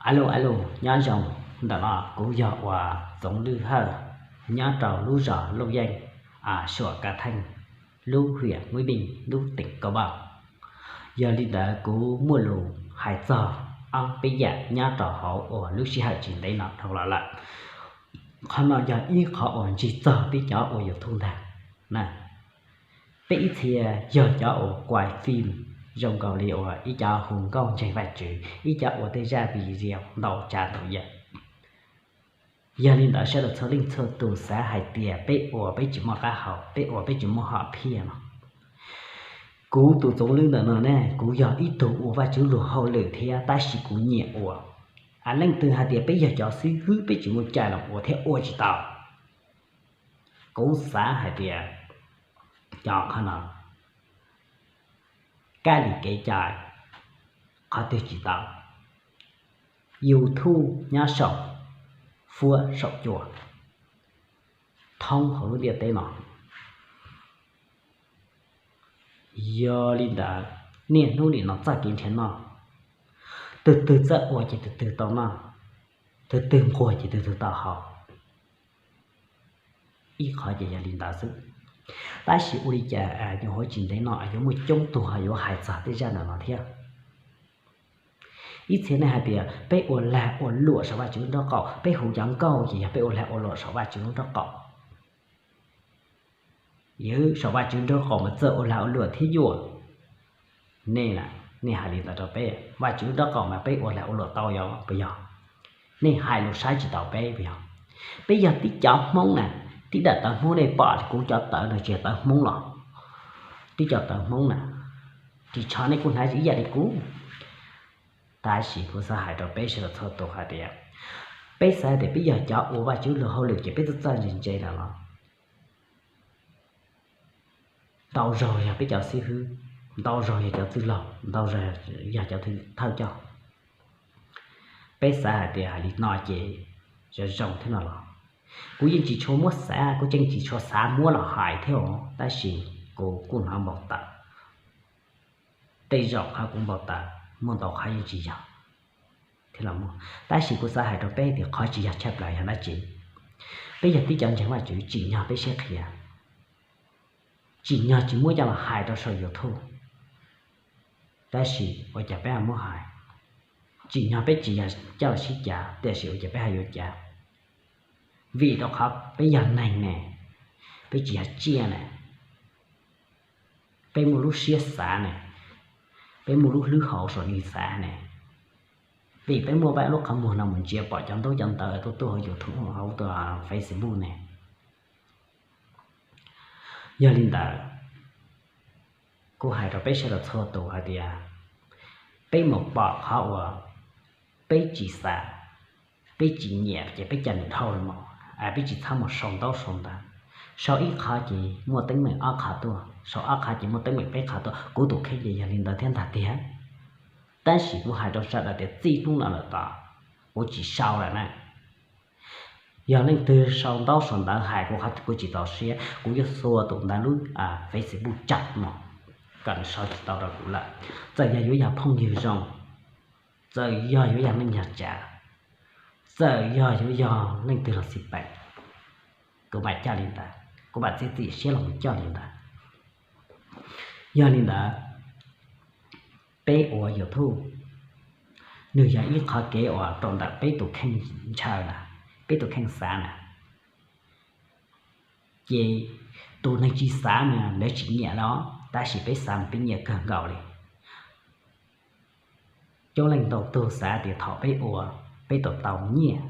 Alo, alo, nyob zoo. Ntawm no kuv yog uas Txoov Lwj Hawj, nyob rau lub zos Looj Yeej, Suam Ka Theej, lub hwm Muib Npij, lub teem Kaub Npauj. Yog li ntawd kuv muaj lus hais txog ob peb yam nyob rau hauv uas lub sij hawm tsis ntev no dhau los lawm. Qhov no yog ib qhov uas ntsig txog peb cov ua YouTube ntag na. Peb ib txhia yog cov uas kuaj fim zoo nkaus li uas ib cov hu nkauj ntseeg Vajtswv, ib cov ua tej zaj video ntau tsav ntau yam. Yog li ntawd sawv daws txhua leej txhua tus xav hais tias peb ua peb tsis muaj qab hau, peb ua peb tsis muaj hom phiaj no. Kuv tus Txoov Lwj ntawm no ne, kuv yog ib tug ua Vajtswv luag hauj lwm thiab tab sis kuv nyiam ua. Leej twg hais tias peb yog cov xib hwb peb tsis muaj cai los ua thiab ua tsis tau. Kuv xav hais tias cov qhov no, kab lis kev cai, qhov twg tsis tau, YouTube nyob saum fuab saum cua thoob hauv lub ntiaj teb no. Yog li ntawd, niaj hnub nim no txoj kev nrhiav noj, tus twg txawj ua ces tus twg tau noj, tus twg nquag ces tus twg tau haus. Ib qhov ces yog li ntawd xwb. Tab sis ua li cas nyuam qhuav tsis ntev no yuav muaj coob tug ho yuav hais txog tej zaj ntawm no thiab. Ib txhia nej hais tias peb ua lag ua luam saum Vajtswv lub nraub qaum, peb hu cov nkauj ces yog peb ua lag ua luam saum Vajtswv lub nraub qaum. Yog saum Vajtswv nraub qaum mas txawj ua lag ua luam thiab yuam. Nej, nej hais li ntawd rau peb, Vajtswv lub nraub qaum mas peb ua lag ua luam tau yog puas yog? Nej hais lus saib tsis taus peb puas yog? Peb yog tib cov Hmoob na, tib daim tawv Hmoob nej pom kuv cov tawv no tsis yog tawv Hmoob los, tib cov tawv Hmoob na, ris tsho nej kuj hnav ib yam li kuv. Tab sis kuv xav hais rau peb sawv daws txhua tus hais tias, peb xav tias peb yog cov ua Vajtswv luag hauj lwm ces peb txawj txawj ntse ntse lawm los. Ntau zaug yog peb cov xib hwb, ntau zaug yog cov txwj laug, ntau zaug yog cov thawj coj. Peb xav hais tias hais li no ces zoo zoo thiab no los, kuv yeej tsis tshua muab xav, kuv yeej tsis tshua xav muab los hais thiab os, tab sis kuv kuj hnov npau taws. Tej zaum qhov kuv npau taws muaj ntau qhov yeej tsis yog thiab los muaj, tab sis kuv xav hais rau peb tias qhov tsis yog tshaj plaws yog dab tsi. Peb yog tib cov ntseeg Vajtswv, tsim nyog peb siab qhia, tsim nyog tsis muab coj los hais rau saum YouTube. Tab sis ua cas peb ho muab hais? Tsim nyog peb tsis yog coj los sib cav, tiam sis ua cas peb ho yuav cav? Vim rau qhov peb yog neeg ne, peb tsis yog tsiaj ne, peb muaj lub siab xav ne, peb muaj lub hlwb hauv saum nws xav ne. Vim peb muaj peb lub qhov muag no mus ntsia pom cov ntaub cov ntawv tuaj tuaj hauv YouTube, hauv Facebook ne. Yog li ntawd, kuv hais rau peb sawv daws txhua tus hais tias, peb mus pom qhov uas peb tsis xav, peb tsis nyiam ces peb cov nws dhau los, peb tsis txhob mus sau ntaub sau ntawv. Sau ib qho ces muaj teeb meem ob qho tuaj, sau ob qho ces muaj teeb meem peb qho tuaj. Kuv tus kheej ces yog li ntawd thiab ntag tiag. Tab sis kuv hais rau sawv daws tias txij hnub no lawm tod, kuv tsis sau lawm na. Yog leej twg sau ntaub sau ntawv hais kuv qhov kuv tsis txaus siab, kuv yuav xua tus ntawd lub Facebook tsam no, kom nws sau tsis tau rau kuv lawm. Txawm yog yuav yog phooj ywg zoo, txawm yog yuav yog neej yog tsav, txawm yog yuav yog leej twg los xij peem, kuv mam coj li ntawd, kuv mam txiav txim siab los coj li ntawd. Yog li ntawd, peb ua YouTube, nws yog ib qhov kev uas rau ntawm peb tus kheej ntshaw na, peb tus kheej xav na. Ces tus neeg tsis xav mas lawv tsis nyiam los, tab sis peb xav mas peb nyiam kawg nkaus li. Coob leej ntau tug xav tias thaum peb ua, peb tau tau nyiaj,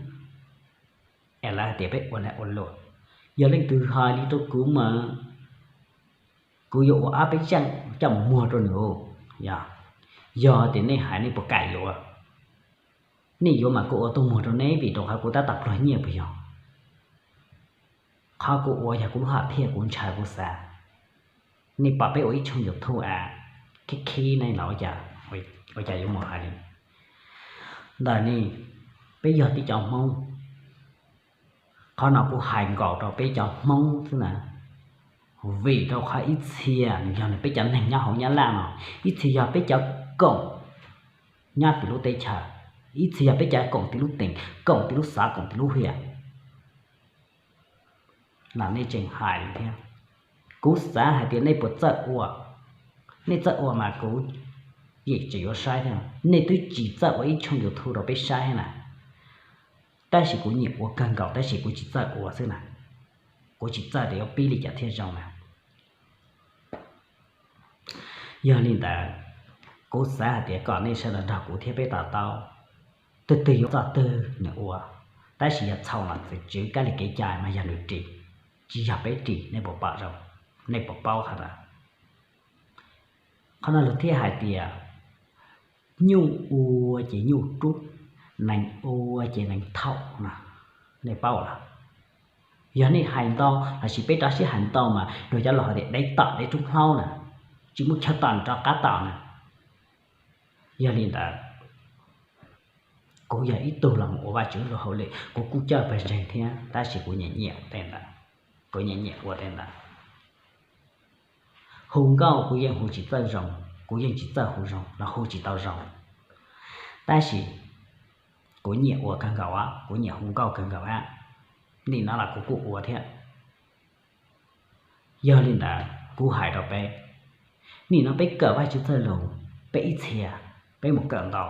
es lawv hais tias peb ua lag ua luam. Yog leej twg hais li rau kuv mas kuv yuav ua ob peb zeej coj mus muag rau nws. Yog, yog tias nej hais nej puas kam yuav? Nej yuav mas kuv ua tuaj muag rau nej vim rau qhov kuv tab tom pluag nyiaj puas yog? Qhov kuv ua yog kuv lub hom phiaj kuv ntshaw kuv xav. Nej pom peb ua ib tshooj YouTube a, khib khib nej los ua cas yuav mus hais li ntawd ne? Peb yog tib cov Hmoob, qhov no kuv hais nkaus rau peb cov Hmoob xwb na. Vim rau qhov ib txhia nws yog nws peb cov neeg nyob hauv Nyab Laj no, ib txhia yog peb cov koom nyob tim lub teb chaws Ib txhia yog peb cav koom tib lub teem, koom tib lub xav, koom tib lub hiam. Los nej tseem hais li thiab. Kuv xav hais tias nej puas txawj ua, nej txawj ua mas kuv yeej tseem yuav saib thiab. Nej twb tsis txawj ua ib tshooj YouTube rau peb saib thiab na. Tab sis kuv nyiam ua kawg nkaus tab sis kuv tsis txawj ua xwb na. Kuv tsis txawj tias yuav pib li cas thiaj zoo na. Yog li ntawd, kuv xav hais tias kom nej sawv daws nrog kuv thiab peb to taub, twg twg yuav txog twg nws ua. Tab sis yog txhaum mas txwv tswv kab li kev cai mas yog nws ris, tsis yog peb ris. Nej puas pom zoo? Nej puas paub qhov ntawd? Qhov no luag thiaj hais tias nyuj ua ces nyuj rub, nees ua ces nees thaum no. Nej paub los? Yog nej hais ntau lossis peb rov sib hais ntau mas luag cov laus hais tias dev tom dev rub hlaub na, tsis muaj chaw tom nws rov qab tom na. Yog li ntawd, kuv yog ib tug los mus ua Vajtswv lub hauj lwm, kuv kuj coj pawg ntseeg thiab tab sis kuv nyiam nyiam ua tej ntawd. Kuv nyiam nyiam ua tej ntawd. Hu nkauj kuv yeej hu tsis txawj zoo, kuv yeej tsis txawj hu zoo los hu tsis tau zoo. Tab sis kuv nyiam ua kawg nkaus, kuv nyiam hu nkauj kawg nkaus. Nim no los kuv kuj ua thiab. Yog li ntawd kuv hais rau peb, nim no peb kawm Vajtswv txoj lus, peb ib txhia, peb mus kawm ntau,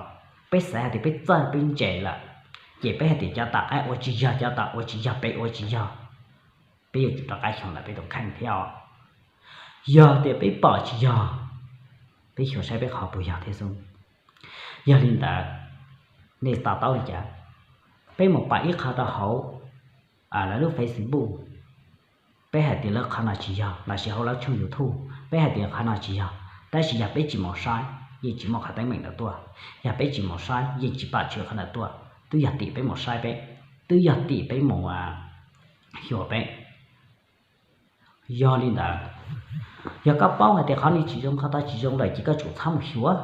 peb xav hais tias peb txawj peb ntse lawm, ces peb hais tias cov tom qab ua tsis yog, cov tom ua tsis yog, peb ua tsis yog, peb yuav tsum rov qab xyuas ntawm peb tus kheej thiab os. Yog tias peb pom tsis yog, peb xyuas saib peb qhov puas yog thiab xwb. Yog li ntawd, nej to taub li cas? Peb mus pom ib qho rau hauv lawv lub Facebook, peb hais tias lawv qhov no tsis yog, lossis hauv lawv tshooj YouTube peb hais tias qhov no tsis yog, tab sis yog peb tsis mus saib yeej tsis muaj qhov teeb meem ntawd tuaj. Yog peb tsis mus saib yeej tsis pom tshwm qhov ntawd tuaj. Twb yog tim peb mus saib peb, twb yog tim peb mus xyuas peb. Yog li ntawd, yog koj paub hais tias qhov no tsis zoo, qhov tod tsis zoo lawm ces koj tsum txhob mus xyuas,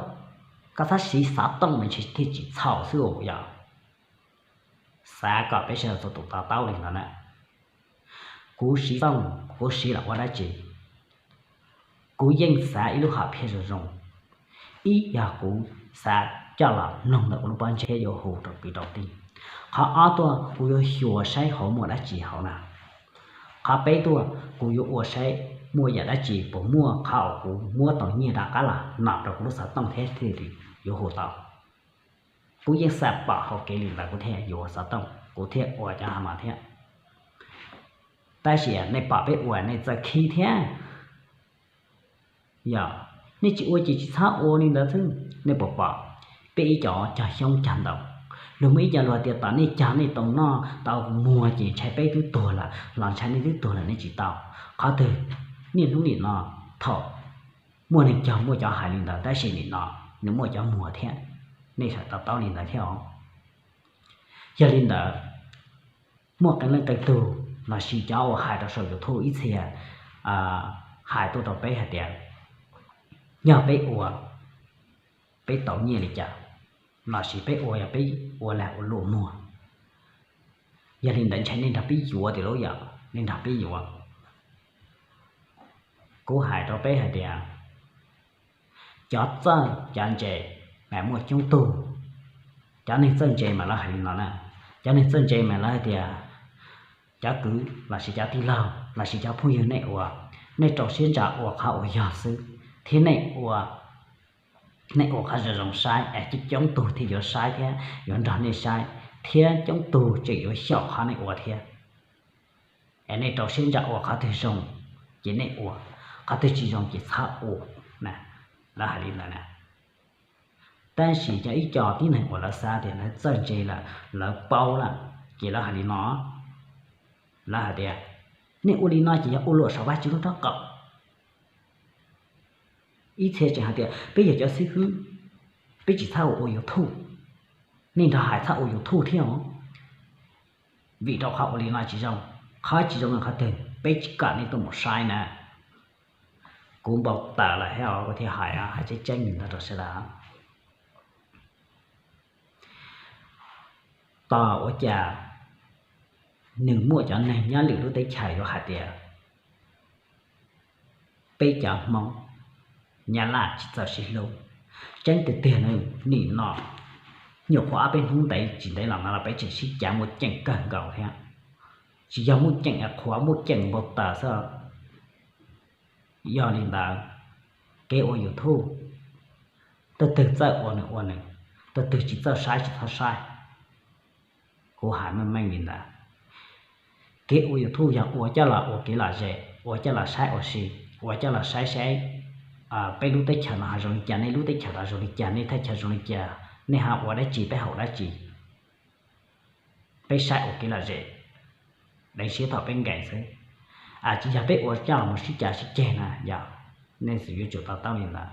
koj txhob siv xov tooj mas ntshe thiaj tsis txhaum xwb os. Yog xav kom peb sawv daws txhua tus to taub li ntawd na. Kuv siv tooj, kuv siv los ua dab tsi? Kuv yeej xav ib lub hom phiaj zoo zoo. Ib yog kuv xav coj los mloog ntawm kuv lub pob ntseg thiab yuav hu rau kwv rau tij. Qhov ob tuaj kuv yuav xyuas saib hauv muaj dab tsi hauv na. Qhov peb tuaj kuv yuav ua saib muaj yam dab tsi, puas muaj qhov uas kuv muab tau nyiaj rov qab los nom rau kuv lub xov tooj thiab thiaj li yuav hu tau. Kuv yeej xav pom hauv kev li ntawd kuv thiaj yuav xov tooj, kuv thiaj ua cov hauv no thiab. Tab sis nej pom peb ua nej txawj khib thiab. Yog nej tsis ua ces tsis txhob ua li ntawd xwb. Nej puas pom peb ib co cog xyoob cog ntoo, luag muaj ib co luag tias tom nej cog nej tau noj tau muag ces ntshai peb twb tuag lawm los ntshai nej twb tuag lawm nej tsis tau. Qhov twg? Niaj hnub nim no thaum muaj neeg cog muaj cov hais li ntawd tab sis nim no nws muaj cov muag thiab. Nej sawv daws to taub li ntawd thiab os. Yog li ntawd, muaj qee leej qee tug lossis cov uas hais rau saum YouTube ib txhia hais tuaj rau peb hais tias yog peb ua peb tau nyiaj li cas, lossis peb ua yog peb ua lag ua luam muag. Yog li ntawd ntshai nej nrog peb yuav tiag lauj, yog nej nrog peb yuav. Kuv hais rau peb hais tias cov txawj cov ntse mas muaj coob tug. Cov neeg txawj ntse mas lawv hais li no na, cov neeg txawj ntse mas lawv hais tias cov kwv lossis cov tij laug lossis cov phooj ywg nej ua, nej rau siab ntso ua qhov uas yog xwb, thiab nej ua, nej ua qhov zoo zoo saib es coob coob tug thiaj yuav saib thiab yuav nrog nej saib, thiab coob tug tseem yuav xyaum qhov nej ua thiab. Es nej rau siab ntso ua qhov twg zoo ces nej ua, qhov twg tsis zoo ces txhob ua, lawv hais li ntawd na. Tab sis cov ib co tib neeg uas lawv xav tias lawv txawj ntse lawm, lawv paub lawm, ces lawv hais li no, lawv hais tias nej ua li no ces yog ua luam saum Vajtswv lub rob qaum. Ib txhia tseem hais tias peb yog cov xib hwb, peb tsis txhob ua YouTube, nej nrog hais txhob ua YouTube thiab os. Vim rau qhov ua li no tsis zoo. Qhov tsis zoo qhov twg? Peb tsis kom nej tuaj mus saib na. Kuv npau taws lawm thiab os, kuv thiaj hais, hais tseeb tseeb li ntawd rau sawv daws. Tos ua cas nws muaj cov neeg nyob lwm lub teb chaws yuav hais tias peb cov Hmoob Nyab Laj tsis txawj sib hlub. Tseeb tiag tiag na, nim no Nyuam qhuav ob peb hnub ntev tsis ntev los no los peb tseem sib cav muaj ceem kawg nkaus thiab, tsis yog muaj ceem qhuav, muaj ceem npau taws xwb. Yog li ntawd, kev ua YouTube, tus twg txawj ua nws ua nws, tus twg tsis txawj saib tsis txhob saib. Kuv hais meej meej li ntawd, kev ua YouTube yog ua coj los ua kev lom zem, ua coj los saib ua si, ua coj los saib seb peb lub teb chaws no ho zoo li cas, nej lub teb chaws no zoo li cas, nej thaj chaw zoo li cas, nej ho ua dab tsi, peb haus dab tsi. Peb saib ua kev lom zem, deev siab thaum peb nkees xwb, tsis yog peb ua coj los sib cav sib ceg na yog, nej yuav tsum to taub li ntawd.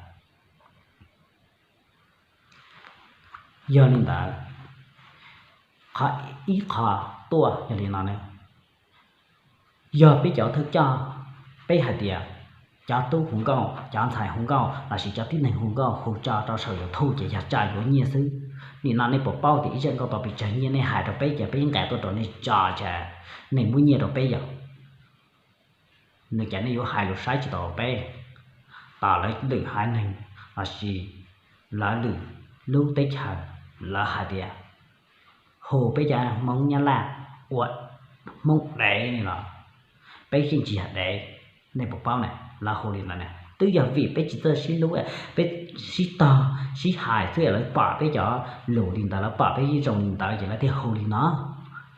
Yog li ntawd, qhov ib qho tuaj yog li no ne, yog peb cov thawj coj, peb hais tias cov tub hu nkauj, cov ntxhais hu nkauj lossis cov tib neeg hu nkauj hu tso rau saum YouTube ces yog tsa yuav nyiaj xwb. Nim no nej puas paub tias ib zaj nkauj tau pes tsawg nyiaj, nej hais rau peb ces peb nqa tuaj rau nej tso ces nej muab nyiaj rau peb yom. Nws ces nej yuav hais lus saib tsis tau peb, tos lawv lwm haiv neeg lossis lawv lwm lub teb chaws, lawv hais tias hu peb cov Hmoob Nyab Laj ua Hmoob dev li los, peb yeej tsis yog dev. Nej puas paub na, lawv hu li ntawd na twb yog vim peb tsis txawj sib hlub, peb sib tog sib hais xwb lawv pom peb cov lus li ntawd, lawv pom peb zoo li ntawd ces lawv thiaj hu li no.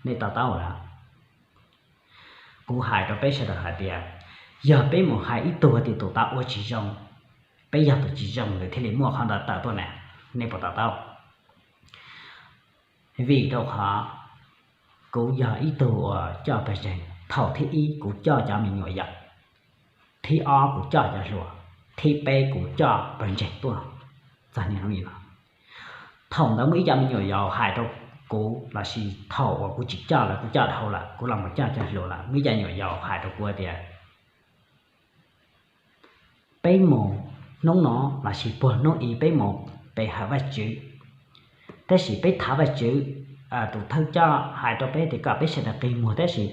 Nej to taub lawm. Kuv hais rau peb sawv daws hais tias, yog peb mus hais ib tug tias tus tod ua tsis zoo, peb yog tus tsis zoo lawm thiaj li muaj qhov ntawd tawm tuaj na. Nej puas to taub? Vim rau qhov kuv yog ib tug uas coj pawg ntseeg, thaum thib ib kuv coj cov me nyuam yaus, thib ob kuv coj cov hluas, thib peb kuv coj pawg ntseeg tuaj. Txog niaj hnub no, thaum ntawd muaj ib co me nyuam yaus hais rau kuv, lossis thaum uas kuv tsis coj lawm, kuv coj dhau lawm, kuv los mus coj cov hluas lawm, muaj ib co nyuam yaus hais rau kuv tias, peb mus hnub no lossis puag hnub ib peb mus pe hawm Vajtswv, tab sis peb thov Vajtswv, tus thawj coj hais rau peb tias kom peb sawv daws qi muag, tab sis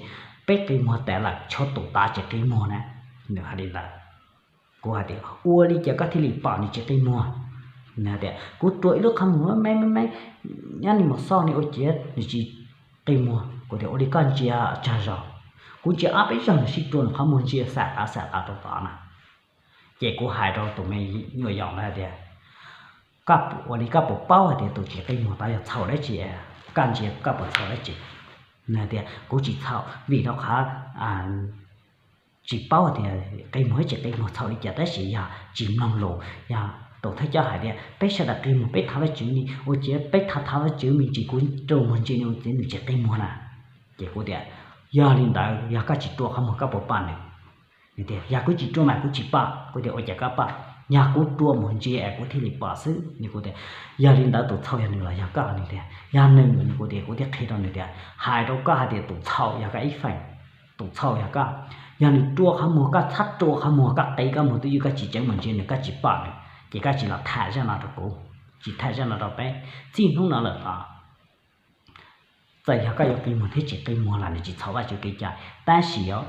peb qi muag tas lawm, tshuav tus tod tsis qi muag na. Nws hais li ntawd. Kuv hais tias, ua li cas koj thiaj li pom nws tsis qi muag? Nws hais tias, kuv rua ib lub qhov muag me me me, nyob ni mus xauj ni ua ciav nws tsis qi muag. Kuv tias, ua li koj ntsia tsawg zaus? Kuv ntsia ob peb zaug nws sib rua nws qhov muag ntsia xam qab xam qab rau tod na. Ces kuv hais rau tus me nyuam yaus ntawd hais tias, koj ua li koj puas paub hais tias tus tsis qi muag tod yog txhaum dab tsi? Koj ntsia koj puas txhaum dab tsi? Nws hais tias, kuv tsis txhaum vim rau qhov tsis paub tias qi muag tsis qi muag txhaum li cas, tab sis yog tsis mloog lus, yog tus thawj coj hais tias peb sawv daws qi muag, peb thov Vajtswv ni, ua ciav peb thov thov Vajtswv me ntsis, kuv rua muag ntsia ni ua ciav nws tsis qi muag na. Ces kuv tias, yog li ntawd yog koj tsis rua qhov muag koj puas pom nws? Nws tias, yog kuv tsis rua mas kuv tsis pom. Kuv tias, ua cas koj pom? Yog kuv rua muag ntsia es kuv thiaj li pom xwb. Nws kuv tias, yog li ntawd tus txhaum yog nws los yog koj? Nws tias, yog nws. Nws kuv tias, kuv thiaj qhia rau nws tias, hais rau koj hais tias tus txhaum yog koj ib feem, tus txhaum yog koj. Yog nws rua qhov muag, koj txhob rua qhov muag, koj qi koj muag twj ywm, koj tsis tseev mus ntsia nws, koj tsis pom nws, ces koj tsis los tham zaj no rau kuv, tsis tham zaj no rau peb. Txij hnub no lawm los, txawm yog koj yuav qi muag thiab tsis qi muag los nws tsis txhaum Vajtswv kev cai, tab sis os,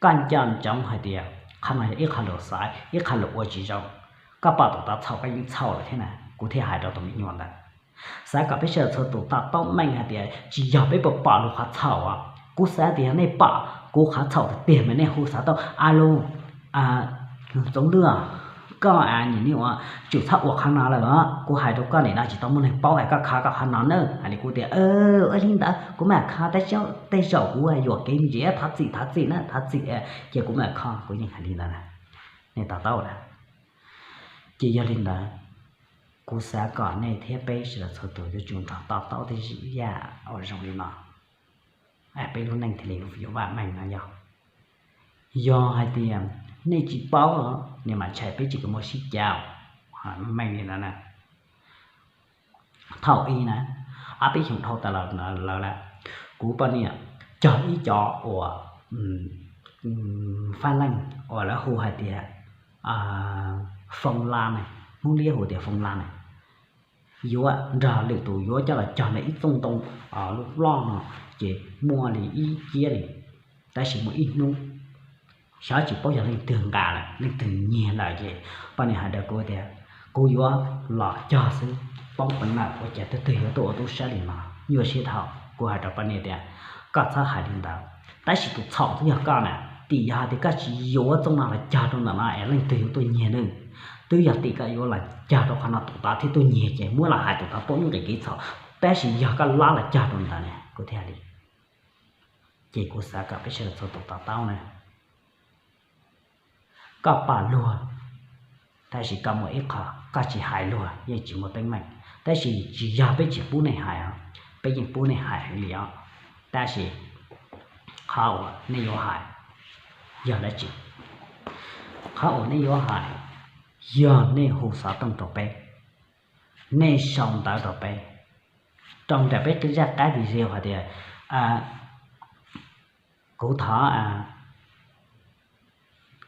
koj nco ntsoov hais tias qhov no yog ib qho lus xaiv, ib qho lus ua tsis zoo. Koj pom tus tod txhaum koj yeej txhaum lawm thiab na. Kuv thiaj hais rau tus me nyuam ntawd. Xav kom peb sawv daws txhua tus to taub meej hais tias tsis yog peb puas pom luag qhov txhaum os. Kuv xav tias yog nej pom kuv qhov txhaum tiag tiag mas nej hu xav tau, alo, Txoov Lwj, koj nim no ua, tsum txhob ua qhov no lawm os. Kuv hais rau koj nim no tsis tau muaj neeg paub hais koj kho koj qhov no na. Hais li kuv tias, ua li ntawd kuv mam kho, tab sis tej zaum kuv yuam kev me ntsis, thov txim, thov txim na, thov txim. Ces kuv mam kho, kuv yeej hais li ntawd na. Nej to taub na. Ces yog li ntawd, kuv xav kom nej thiab peb sawv daws txhua tus yuav tsum nrog to taub tej zaj uas zoo li no, peb lub neej thiaj li yuav vam meej no yog. Yog hais tias nej tsis paub, nej mam ntshai peb tsis muaj sib cav meej li ntawd na. Thaum ub na, ob peb xyoos dhau tas los lawm, kuv poj niam cog ib co uas fab leej uas lawv hu hais tias foo la na, Hmoob Liab hu tias foo la na, yuav nrog lwm tus yuav coj los cog ntawm ib txooj ntoo loj loj no, ces muaj li ib ciab li, tab sis muaj ib hnub xyov tsis paub yog leej twg nqa lawm, leej twg nyiag lawm, ces poj niam hais rau kuv tias, kuv yuav los cog xwb, poob peev lawm, ua cas twg twg yuav tuaj ua tub sab li no? Nyuaj siab dhau. Kuv hais rau poj niam tias, koj txhob hais li ntawd, tab sis tus txhaum twb yog koj na. Tim yog hais tias koj tsis yuav txoj no los cog rau ntawm no es leej twg yuav tuaj nyiag ne? Twb yog tim koj yuav los cog rau qhov no tus tod thiaj tuaj nyiag, ces muab los hais tus tod poob nqis kev txhaum, tab sis yog koj lob los cog rau ntawd ne, kuv thiaj li. Ces kuv xav kom peb sawv daws txhua tus to taub na. Koj pom luag, tab sis koj muaj ib qho koj tsis hais luag yeej tsis muaj teeb meem, tab sis tsis yog peb tsis pub nej hais os, peb yeej pub nej hais heev li os. Tab sis qhov uas nej yuav hais yog dab tsi? Qhov uas nej yuav hais yog nej hu xov tooj rau peb, nej sau ntawv rau peb, rau nram peb zaj qab video hais tias, kuv thov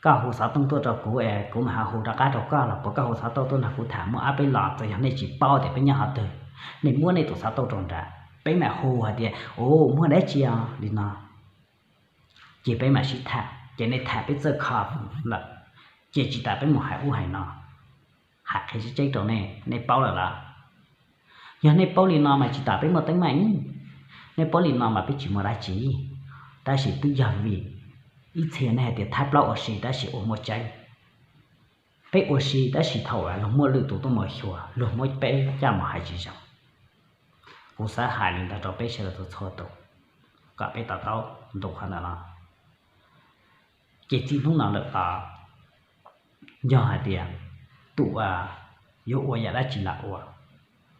koj hu xov tooj tuaj rau kuv es kuv mam ho hu rov qab rau koj, los puas koj hu xov tooj tuaj nrog kuv tham, muaj ob peb los, txawm yog nej tsis paub tias peb nyob qhov twg, nej muab nej tus xov tooj rau nrad, peb mam hu hais tias, u, muaj dab tsi os li no, ces peb mam sib tham, ces nej tham peb txawj kho lawm, ces tsis tas peb mus hais ub hais no, hais qhia tseeb tseeb rau nej, nej paub lawm los? Yog nej paub li no mas tsis tas peb muaj teeb meem, nej paub li no mas peb tsis muaj dab tsi. Tab sis twb yog vim ib txhia nej hais tias thab plaub ua si tab sis ua muaj tseeb. Peb ua si tab sis thaum luag muaj lwm tus tuaj mus xyuas, luag muab peb coj mus hais tsis zoo. Kuv xav hais li ntawd rau peb sawv daws txhua tus, kom peb to taub ntu qhov ntawd no. Ces txij hnub no lawm tod, yog hais tias tus uas yuav ua yam dab tsi los ua,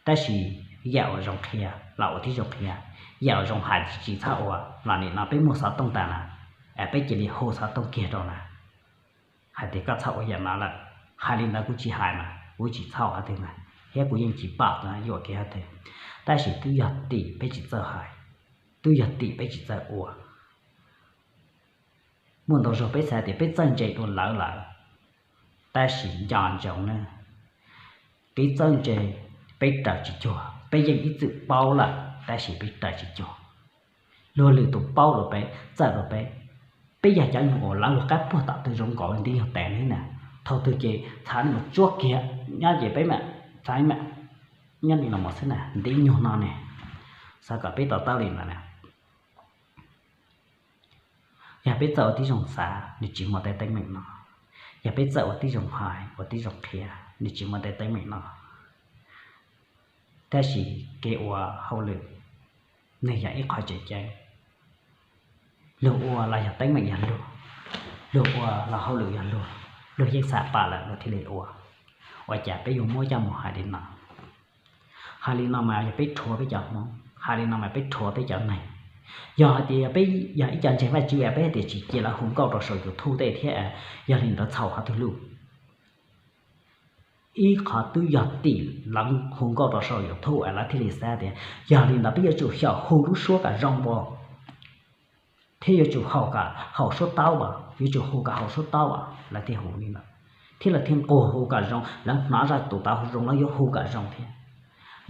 tab sis yam uas zoo qhia los ua tib zoo qhia, yam uas zoo hais tsis txhob ua los nim no peb muaj xov tooj tas na, es peb cia li hu xov tooj kiag rau na, hais tias koj txhob ua yam no lawm. Hais li ntawd kuv tsis hais mas kuv tsis txhob qhov twg mas, thiab kuv yeej tsis pom yuam kev qhov twg. Tab sis twb yog tim peb tsis txawj hais, twb yog tim peb tsis txawj ua. Muaj ntau zaug peb xav tias peb txawj ntse dua lawv lawm, tab sis nco ntsoov na, kev txawj ntse peb raws tsis cuag, peb yeej ib txwm paub lawm tab sis peb raws tsis cuag. Luag lwm tus paub dua peb, txawj dua peb, peb yog cov nyuag uas lawv luag qab puag tom twg zoo nkaus li ntiv nyuag tes li na. Thaum twg ces txhav mus tsuab kiag nyob ces peb mam txhav mam nyob li no mus xwb na, ntiv nyuag no ne. Xav kom peb to taub li ntawd na. Yog peb txawj ua tib zoo xav, nws tsis muaj tej teeb meem no. Yog peb txawj ua tib zoo hais, ua tib zoo qhia, nws tsis muaj tej teeb meem no. Tab sis kev ua hauj lwm, nws yog ib qho tseem ceeb. Luag ua los yog teeb meem yog luag, luag ua los hauj lwm yog luag, luag yeej xam pom lawm luag thiaj li ua. Ua cas peb yuav muab coj mus hais li no? Hais li no mas yog peb rhuav peb cov Hmoob, hais li no mas peb rhuav peb cov neeg. Yog hais tias yog peb yog ib co ntseeg Vajtswv es peb hais tias tsis cia lawv hu nkauj rau saum YouTube tej thiab, yog li ntawd txhaum qhov twg lauj? Ib qho twb yog tim lawv hu nkauj rau saum YouTube es lawv thiaj li xav tias yog li ntawd peb yuav tsum xyaum hu lub suab kom zoo npaum, thiab yuav tsum haum kom haum suab taub as, yuav tsum hu kom haum suab taub as lawv thiaj hu li ntawd, thiab lawv thiaj nquag hu kom zoo, lawv hnov zaj tus tod hu zoo lawv yuav hu kom zoo thiab.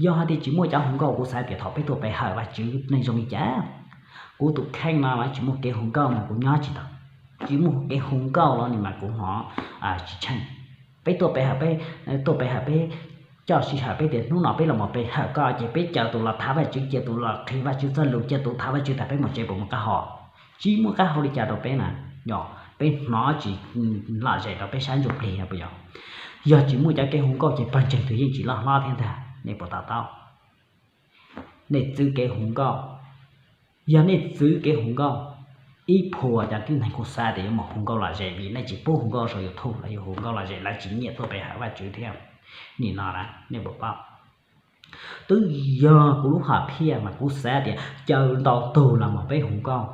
Yog hais tias tsis muaj cov hu nkauj kuv xav tias thaum peb tuaj pe hawm Vajtswv neeg zoo li cas. Kuv tus kheej no mas tsis muaj kev hu nkauj mas kuv nyob tsis tau, tsis muaj kev hu nkauj los nim mas kuv hnov tsis tsheej. Peb tuaj pe hawm peb, tuaj pe hawm peb coj sij hawm peb tias hnub no peb los mus pe hawm koj ces peb caw tus los tham Vajtswv, cia tus los qhia Vajtswv txoj lus, cia tus tham Vajtswv tas peb mus tsev puas muaj qab hau? Tsis muaj qab hau li cas rau peb na, yog peb hnov tsis lom zem rau peb sab ntsuj plig puas yog? Yog tsis muaj cov kev hu nkauj ces pawg ntseeg twg yeej tsis loj hlob thiab ntag, nej puas to taub? Nej txwv kev hu nkauj, yog nej txwv kev hu nkauj, ib phuam cov tib neeg kuj xav tias yuav mus hu nkauj lom zem vim nej tsis pub hu nkauj saum YouTube los yog hu nkauj lom zem lawv tsis nyiam tuaj pe hawm Vajtswv thiab. Nim no na nej puas paub? Twb yog kuv lub hom phiaj mas kuv xav tias caw ntau tug los mus peb hu nkauj.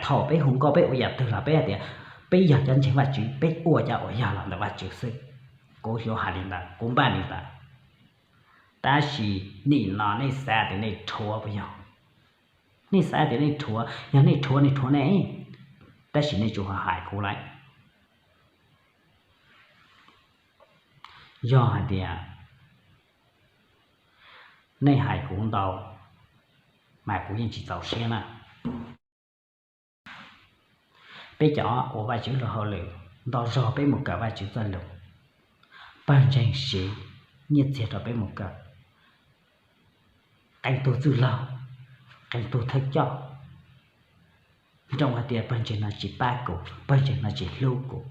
Thaum peb hu nkauj peb ua yam twg los peb hais tias peb yog cov ntseeg Vajtswv, peb ua cov uas yog los ntawm Vajtswv xwb. Kuv xyuas hais li ntawd, kuv npaj li ntawd. Tab sis nim no nej xav tias nej rhuav puas yog? Nej xav tias nej rhuav, yog nej rhuav nej rhuav nej, tab sis nej tsuas hais kuv lawm. Yog hais tias nej hais kuv ntau, mas kuv yeej tsis txaus siab na. Peb cov ua Vajtswv lub hauj lwm, ntau zog peb mus kawm Vajtswv txoj lus, pawg ntseeg siv, nyiaj txiag rau peb mus kawm, qee tug txwj laug, qee tug thawj coj, nroo hais tias pawg ntseeg no tsis pab kuv, pawg ntseeg no tsis hlub kuv.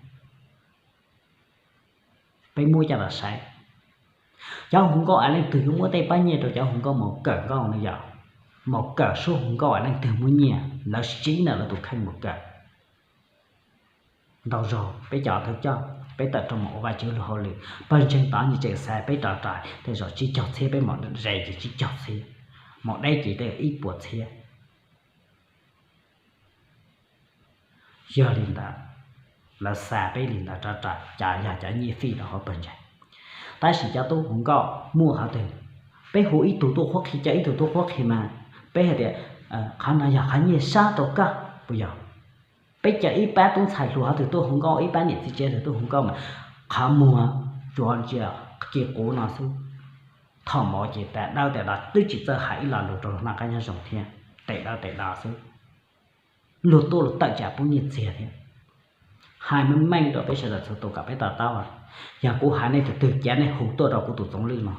Peb muab coj los saib, cov hu nkauj es leej twg yuav muab tej pab nyiaj rau cov hu nkauj mus kawm nkauj no yog, mus kawm suab hu nkauj es leej twg muab nyiaj lawv siv ntawm lawv tus kheej mus kawm. Ntau zaug peb cov thawj coj peb tawm rooj mus ua Vajtswv lub hauj lwm, pawg ntseeg tod nyias tseem xav peb rov rais tej zaum tsib caug txhiab, peb mus ze ces tsib caug txhiab, mus deb ces tej ib puas txhiab. Yog li ntawd, lawv xa peb li ntawd rov rais, cov yog cov nyiaj fij rau hauv pawg ntseeg. Tab sis cov tub hu nkauj muaj qhov twg, peb hu ib tug tuaj qhuab qhia, coj ib tug tuaj qhuab qhia mas peb hais tias qhov no yog qhov nyiaj sab rau koj puas yog? Peb coj ib pab tub ntxhais hluas qhov twg tuaj hu nkauj, ib pab niam txiv tsev twg tuaj hu nkauj mas qhov muag tsuas ntsia ki quv no xwb. Thaum mus ces tas dawb tas do twb tsis txawj hais ib lo lus rau luag noj qab nyob zoo thiab, tes dawb tes do xwb. Luag tuaj luag tawm tsam pub nyiaj txiag thiab. Hais meej meej rau peb sawv daws txhua tus kom peb to taub. Yog kuv hais nej tus twg ces nej hu tuaj rau kuv tus Txoov Lwj no.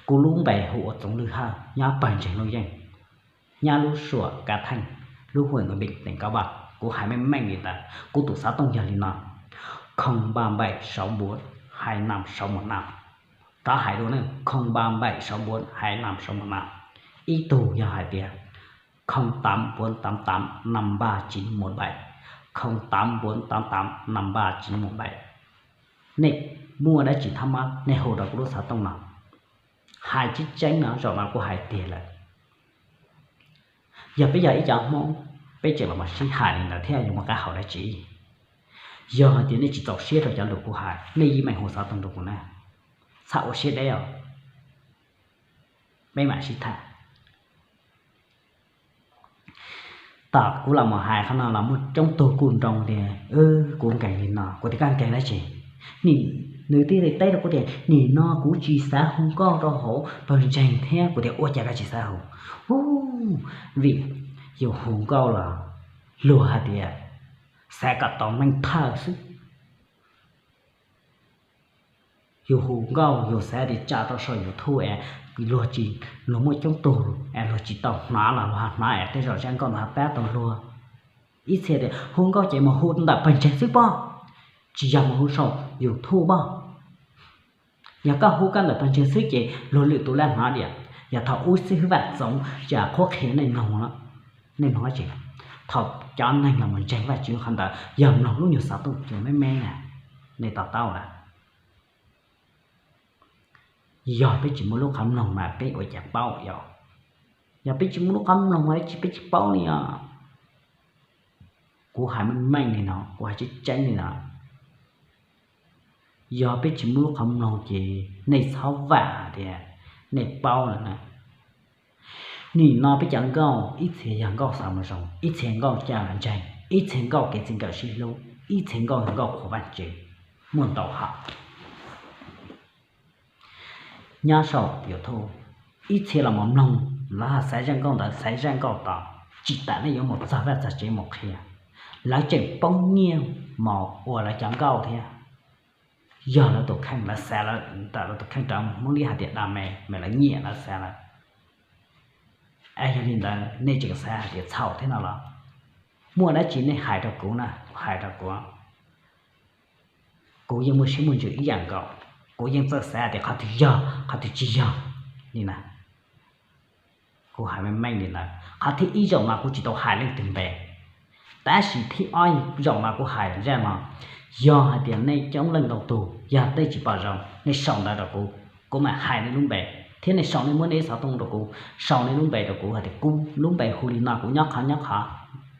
Kuv lub npe hu ua Txoov Lwj Hawj, nyob pawg ntseeg Looj Yeej, nyob lub suam Kav Theej, lub hwm Nqi Npeej, teem Kab Vaj. Kuv hais meej meej li ntawd, kuv tus xov tooj yog li no: không ba bảy sáu bốn hai năm sáu một năm. Rov hais dua ne, không ba bảy sáu bốn hai năm sáu một năm. Ib tug yog hais tias không tám bốn tám tám năm ba chín một bảy, không tám bốn tám tám năm ba chín một bảy. Nej muaj dab tsi thab mab nej hu rau kuv lub xov tooj no. Hais tseeb tseeb no, zaum no kuv hais tiag lawm. Yog peb yog ib cov Hmoob, peb tseem los sib hais li ntawd thiab yuav muaj qab hau dab tsi? Yog hais tias nej tsis txaus siab rau cov lus kuv hais, nej yeej meem hu xov tooj rau kuv na, txhob ua siab deb os, peb mam sib tham. Tom kuv los mus hais qhov no los muaj coob tug kuj nroo tias kuv nkees li no, kuv tias koj nkees dab tsi? Nim nws thiaj li teb rau kuv tias nim no kuv tsis xav hu nkauj rau hauv pawg ntseeg thiab. Kuv tias ua cas koj tsis xav hu? Ub, vim yus hu nkauj los luag hais tias xav kom tau meej thawj xwb. Yus hu nkauj yus xav tias tso rau saum YouTube es luag tsis, luag muaj coob tug es luag tsis tau hnov los luag ho hnov es tej zaum zaj nkauj no ho pab tau luag. Ib txhia tias hu nkauj ces mus hu ntawm pawg ntseeg xwb pob, tsis yog mus hu saum YouTube pob. Yog koj hu koj ntawm pawg ntseeg xwb ces luag lwm tus laj hnov diam. Yog thaum ub xib hwb Vam Txoov tsa qhuab qhia nej mloog, nej mloog dab tsi? Thaum cov neeg los mus ntseeg Vajtswv qhov ntawd yog mloog lub nyuag xov tooj cuag me me na, nej to taub lawm. Yog peb tsis muaj lub qhov mloog mas peb ua cas paub yom? Yog peb tsis muaj lub qhov mloog mas peb tsis paub li os. Kuv hais meej meej li no, kuv hais tseeb tseeb li no. Yog peb tsis muaj lub qhov mloog ces nej txhob vam hais tias nej paub lawm na. Nim no peb cov nkauj ib txhia yog nkauj xav mus zoo, ib txhia nkauj caj los ntseeg, ib txhia nkauj kev txij nkawm sib hlub, ib txhia nkauj yog nkauj qhuas Vajtswv, muaj ntau hom. Nyob saum YouTube, ib txhia los mus mloog, lawv ho xaiv zaj nkauj ntawd xaiv zaj nkauj tod, tsis tas nej yuav mus txog vaj txog tsev mus qhia, lawv tseem poob nyiaj mus ua lawv cov nkauj thiab. Yog lawv tus kheej, lawv xav lawv ntawm lawv tus kheej rau Hmoob Liab hais tias da me, mas lawv nyiam lawv xav lawv. Es yog li ntawd nej tseem xav hais tias txhaum thiab no los? Muaj dab tsi nej hais rau kuv na, hais rau kuv. Kuv yeej muaj siab muaj ntsws ib yam nkaus, kuv yeej txawj xav tias qhov twg yog qhov twg tsis yog li na. Kuv hais meej meej li ntawd, qhov thib ib zaum no kuv tsis tau hais leej twg npe, tab sis thib ob zaum no kuv hais zaj no. Yog hais tias nej coob leej ntau tus yog nej tsis pom zoo nej sau ntawv rau kuv, kuv mam hais nej lub npe, thiab nej sau nej muab nej ib xov tooj rau kuv, sau nej lub npe rau kuv hais tias kuv lub npe hu li no, kuv nyob qhov nyob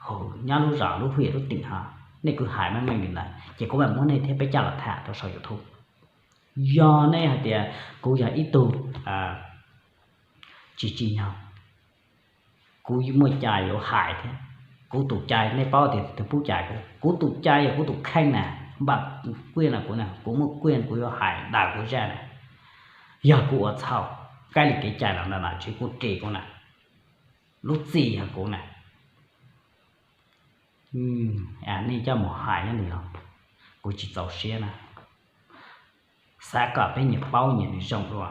qhov, nyob lub zos lub hwm lub teem ho, nej kuj hais meej meej li ntawd ces kuv mam muab nej thiab peb coj los tham rau saum YouTube. Yog nej hais tias kuv yog ib tug tsis tsim nyog, kuv muaj cai yuav hais thiab. Kuv tus cai nej paub tias tus pub cai kuv, kuv tus cai yog kuv tus kheej na, npam kuj na kuv, kuv muaj kuj kuv yuav hais daws kuv zaj na. Yog kuv ua txhaum, kab li kev cai los ntawm no tsis kuv ris kuv na, lub txim yog kuv na. Nej coj mus hais nyob li no, kuv tsis txaus siab na. Xav kom peb nyias paub nyias nws zoo dua.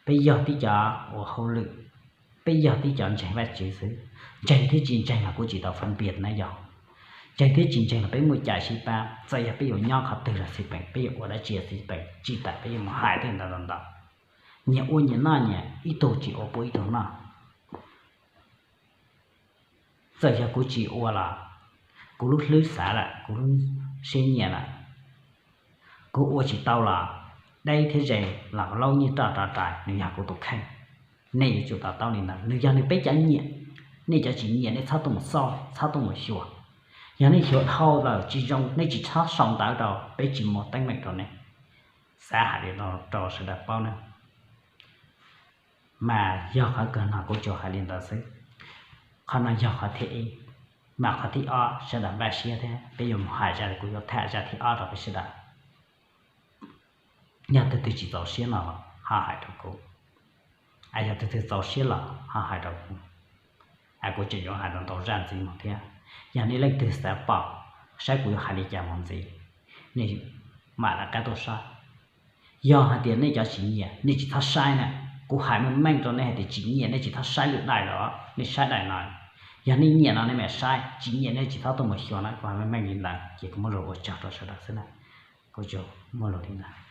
Peb yog tib cov ua hauj lwm, peb yog tib cov ntseeg Vajtswv xwb. Ntseeg thiab tsis ntseeg los kuv tsis tau phân biệt na yog. Ntseeg thiab tsis ntseeg los peb muaj cai sib pab, txawm yog peb yuav nyob qhov twg los xij peem, peb yuav ua dab tsi los xij peem, tsis tas peb yuav mus hais tej ntawd ntau ntau. Nyias ua nyias noj nyias, ib tug tsis ua puab ib tug noj. Txawm yog kuv tsis ua los kuv lub hlwb xav lawm, kuv lub siab nyiam lawm, kuv ua tsis tau los deb thiab ze los laub nyiaj roj rov rais, nws yog kuv tus kheej. Nej yuav tsum to taub li ntawd, nws yog nws peb cov nyiam. Nej cov tsis nyiam nej txhob tuaj mus xauj, txhob tuaj mus xyuas. Yog nej xyuas dhau lawm tsis zoo, nej tsis txhob sau ntawv rau, peb tsis muaj teeb meem rau nej. Xav hais li no rau sawv daws paub na. Mas yog qhov kawg no kuv tsuas hais li ntawd xwb. Qhov no yog qhov thib ib. Mas qhov thib ob sawv daws npaj siab thiab peb yuav mus hais zaj, kuv yuav tham zaj thib ob rau peb sawv daws. Yog tus twg tsis txaus siab no los ho hais rau kuv, yog tus twg txaus siab los ho hais rau kuv. Kuv tseem yuav hais ntau ntau zaj ntxiv mus thiab. Yog nej leej twg xav pom saib kuv yuav hais li cas mus ntxiv, nej mam lawv qab tuaj saib. Yog hais tias nej cov tsis nyiam nej tsis txhob saib na. Kuv hais meej meej rau nej hais tias tsis nyiam nej tsis txhob saib lwm daim los nej saib daim no. Yog nej nyiam no nej mam saib, tsis nyiam nej tsis txhob tuaj mus xyuas na. Kuv hais meej meej li ntawd ces kuv muaj lus ua tsaug rau sawv daws xwb na. Kuv tsuas muaj lus li ntawd.